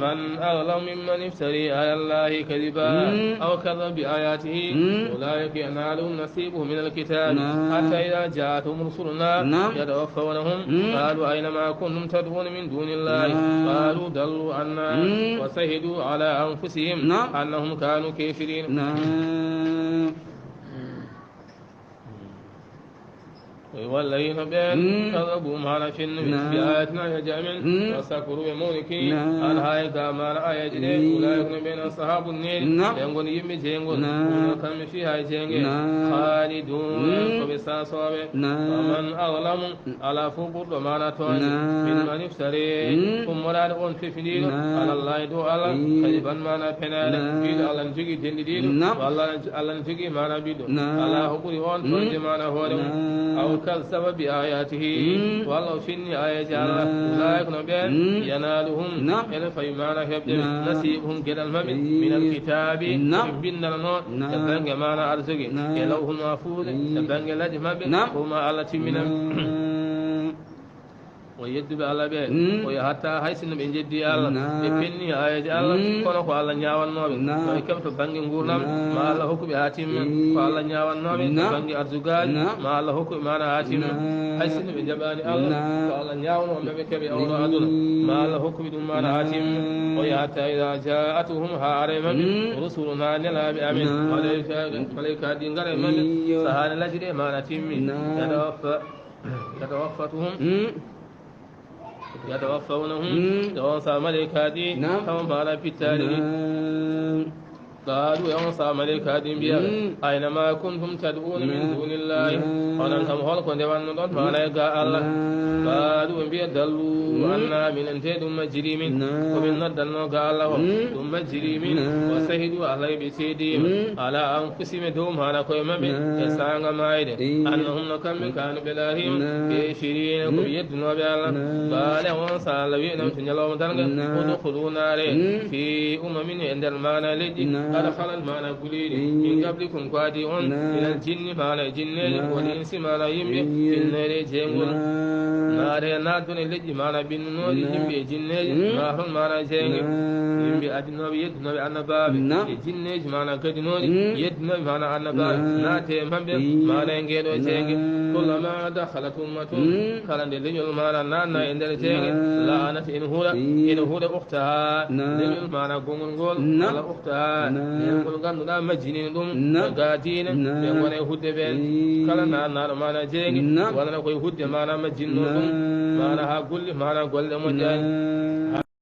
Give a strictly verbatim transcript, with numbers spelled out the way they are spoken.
من أظلم ممن افترى على الله كذبا أو كذب بآياته أولئك ينالهم نصيبهم من الكتاب حتى إذا جاءتهم رسلنا يتوفونهم قالوا أين ما كنتم تدعون من دون الله قالوا ضلوا عنا وشهدوا على أنفسهم أنهم كانوا كافرين. Walladina ɓen kadabu mana fennuɓe bi ayatina e jamin wastakbaru ɓe mawniki an hay ga mana ayaji ɗe ulaika no ɓen ashabu neri ɓe goni yimɓe jeygol una kamɓe fiha e jeyge khalidun koɓe sasoɓe faman aglamu ala fof ɓurɗo mana tooñe min man iftari ummoraɗo on fefindiɗo alallahi dow allah kadi ban mana penale wiɗo allah ne jogui denɗiɗiɗo walla allah ne jogui mana ɓiɗɗo ala ko ɓuuri on toñde mana hoore mum aw kazzaba bi ayatihi walla o finni ayaji allah ulaika no ɓen yanaluhum ene fawi mana heɓde nasibuhum gueɗal mabɓe min alkitabi ɓe bindana noon e banggue mana arsugue e lawhul mahfude e banggue laaji mabɓe koma allah timmina o yedduɓe allah ɓe o yahatta hay sinno ɓe jeddi allah ɓe penni ayaji allah kono ko allah ñawannoɓe ma ɓe keɓto banggue gurnam ma allah hokkuɓe ha timma ko allah ñawannoɓe banggue arsugaji ma allah hokkuɓe mana ha timma hay sinno ɓe jaɓani allah ko allah ñawno maɓe keɓe oɗo aduna ma allah hokkuɓe ɗum mana ha timma o yahatta ida jaatuhum ha ara e maɓɓe rusuluna nelaɓe amen malaika ɗi gara e maɓɓe sahane laaji ɗe mana timmi ɓeɗa waffa يتوفونهم يتوفونهم ɓe on sa malaikaji taw mbaɗa pittaɗi ɗi قالوا e on sa malaikaji mbiya أين ما كنتم تدعون من دون الله onon kam holko ndewannoɗon mana e ga allah قالوا ɓe mbiya ضلوا عنا minen te ɗum majjiri min komin noddanno ga allah o ɗum majjiri min وشهدوا allah ɓe seedima على أنفسهم e dow mana koye maɓɓe e sanga mayde أنهم no kamɓe kanu ɓe laarima ɓe firina ko ɓe yeddunoɓe allah baale on sa allah wi'nam to ñalawma darga udkhulu nare fi umamin e nder mana leƴƴi قد خلت mana guliɗi من قبلكم ko adi on من الجن mana e jinneji والإنس mana yimɓe fi النار e jeygol nare naddun e leƴƴi mana ɓinnunoɗi yimɓe e jinneji ma hon mana jeyge yimɓe adinoɓe yeddunoɓe annabaɓe e jinneji mana gadinoɗi yeddunoɓe mana annabaɓe naate e maɓɓe mana e ngeɗo jeyge كلما دخلت أمة kala nde leñol mana nanna e nder jeyge لعنت ene huuɗa ene huuɗa أختها leñol mana gongol ngol walla أختها leñol ngol ganduɗa majjinino ɗum no ga diina ɓe gona e hudde ɓen kala nannaɗo mana jeyge wonana koye hudde mana majjinno ɗum mana ha golli mana golle moƴƴani